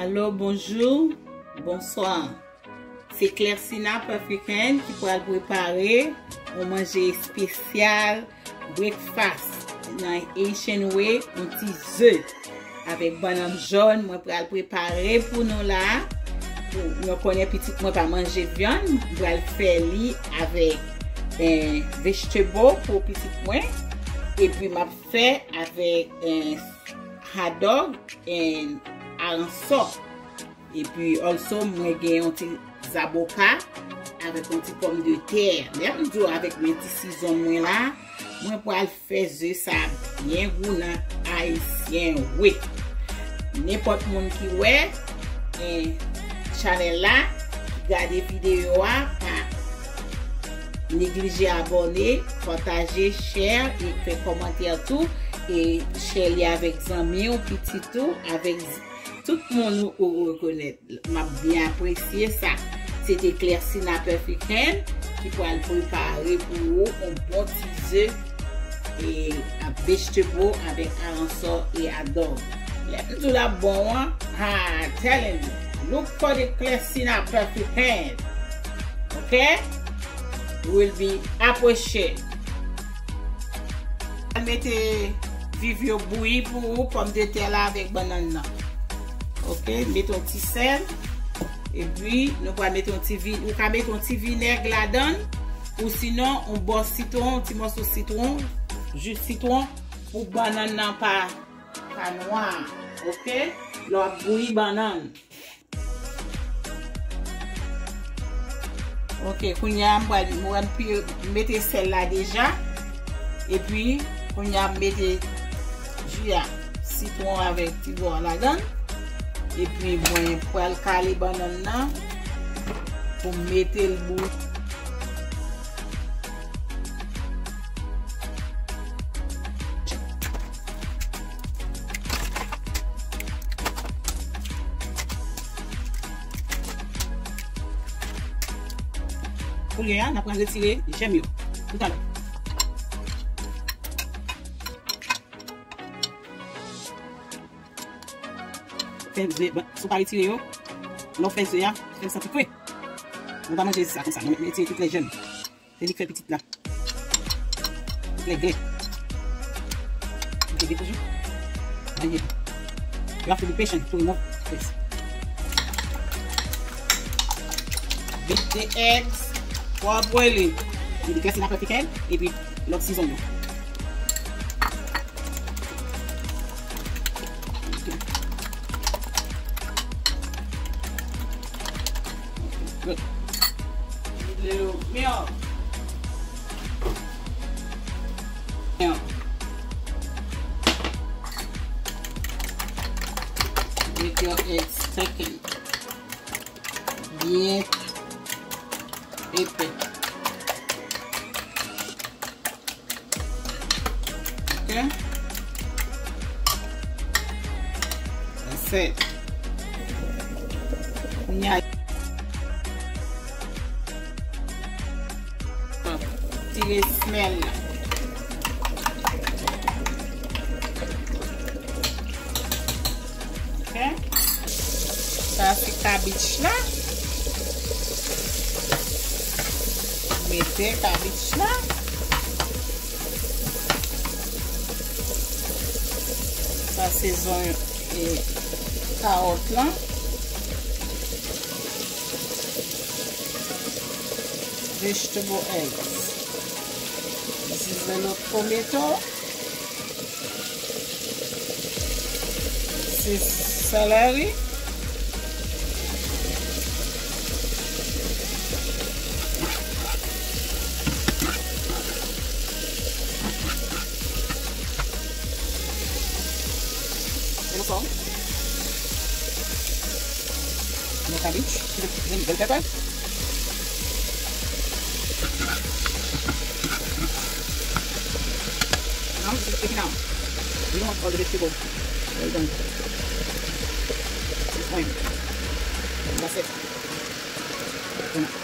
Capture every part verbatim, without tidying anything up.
Alo, bonjou, bonswa. Se Clercina Perfect Hand ki pral prepare yon manje espesyal breakfast nan Haitian way, yon ti ze avèk bannann jòn. Mwen pral prepare pou nou la. Pou nou konnen pitit mwen pa manje vyann, mwen pral fè li avèk eh, vegetable pou pitit mwen. Epi m ap fè avèk eh, hot dog and aransò. Epi also mwen gen yon ti zaboka avèk yon ti pòmdetè. Lè m di w avèk men ti sizon mwen la, mwen pral fè ze sa byen gou nan Ayisyen wi. Nenpòt moun ki wè eh, chanèl la, ki gade videyo a, pa neglije abòne, pataje, share e fè kòmantè tou. E share li avèk zanmi w, pitit ou, avèk tout moun ou, ou rekonèt. M ap byen apresye sa. Se te Clercina Perfect Hand ki pral prepare pou ou yon bon ti ze e a vegetable avèk aransò e adòb. Lè m di w l ap bon an, ha, telling you, look for the Clercina Perfect Hand. Ok? Will be appreciated. Mete viv yo bouyi pou ou, pòmdetè la avèk bannann nan. Ok, mete yon ti sèl. Epi nou pral mete yon ti vi, ou ka mete yon ti vinèg ladan l, ou sinon yon bò sitwon, yon ti mòso sitwon, ji sitwon, pou bannann nan pa, pa nwa. Ok, lè w ap bouyi bannann. Ok, kounye a m pral, m pral pi-, mete sèl la deja. Epi kounye a m mete ji a, sitwon avèk ti bò a ladan. Epi mwen pral kale bannann nan pou m mete l bouyi. Kounye a, n ap pral retire jèm yo. Toutalè. Fè ze, si w pa retire yo, lè w fè ze a, fè l santi kre. Nou pa manje sa konsa, nou retire tout lè jèm. Se li k fè pitit la. Tout lè glè. Mete de toujou. Manje. You have to be patient to remove this. Beat the eggs. Fò w bwele. Mete glase nan pè fiken. Epi lòt sizon yo. Good. Little milk. Milk. Make your eggs thicken. Byen epe. Ok. That's it. Nya. Tire smèl la. Ok. Sa se kabich la. Mete kabich la. Sa se zon e kawòt lan. Vegetable eggs. This is the little tomato. Se celery. Yellow salt. More cabbage. Green bell pepper. Now, just take it out. We don't want all the vegetable. Well done. It's fine. That's it. Enough.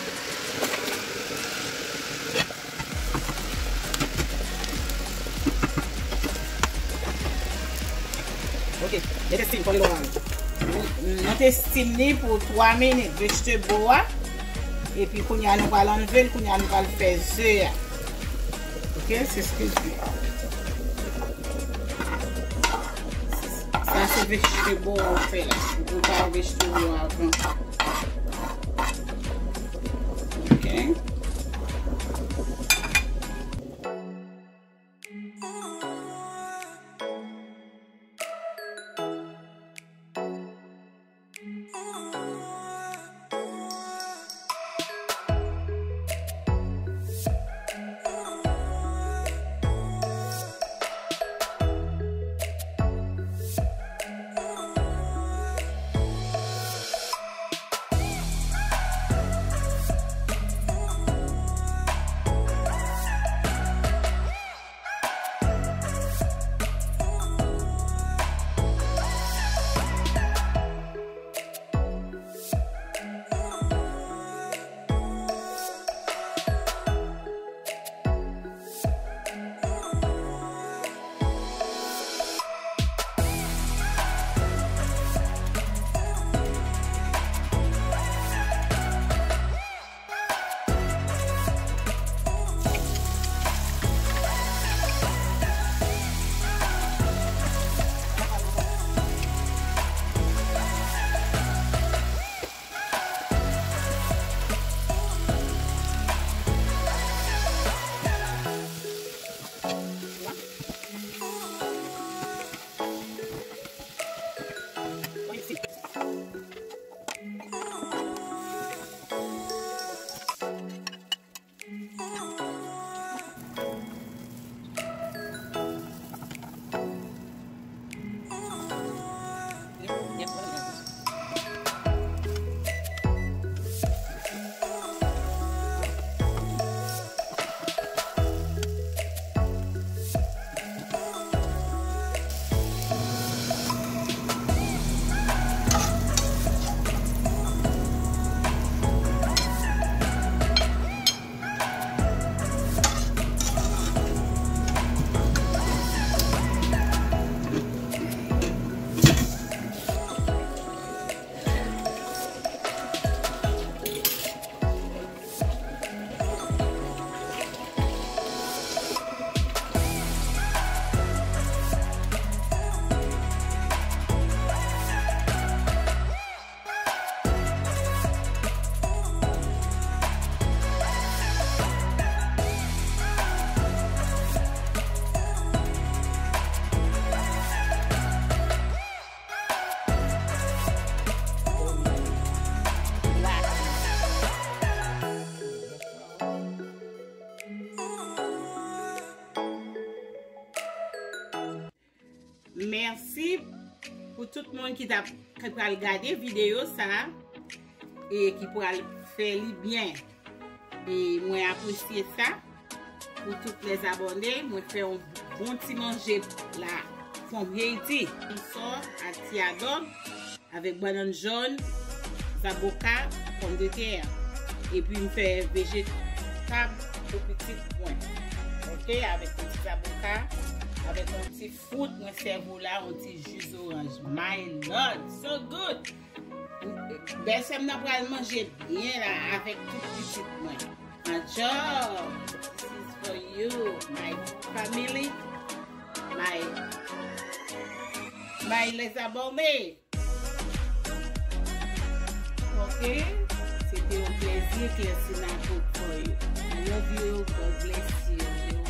Ok, mete steam for a little while. Mm, Mwen te steam li pou twa minit, vegetable a. Epi kounye a nou pral anlve l, kounye a nou pral fè ze a. Ok, se skiz mwen. Sa se vegetable ou fè la. Ou prepare vegetable ou avan. Ok. Mèsi pou tout moun ki t ap, ki pral gade videyo sa a e ki pral fè li byen. E mwen apresye sa. Pou tout lèzabòne, mwen fè yon bon ti manje la from Haiti. Yon sò ak ti adòb avèk bannann jòn, zaboka, pòmdetè. Epi m fè vejetab pou pitit mwen. Ok, avèk yon ti zaboka, avèk yon ti fwout, mwen sèvi w la, yon ti ji zoranj. My Lord, so good! Bèlsè m nan pral manje byen la avèk tout pitit mwen. Atchò, this is for you, my family, my, my lèzabòne. Ok? Se te yon plèzi, Eclaircina cook for you. I love you. God bless you.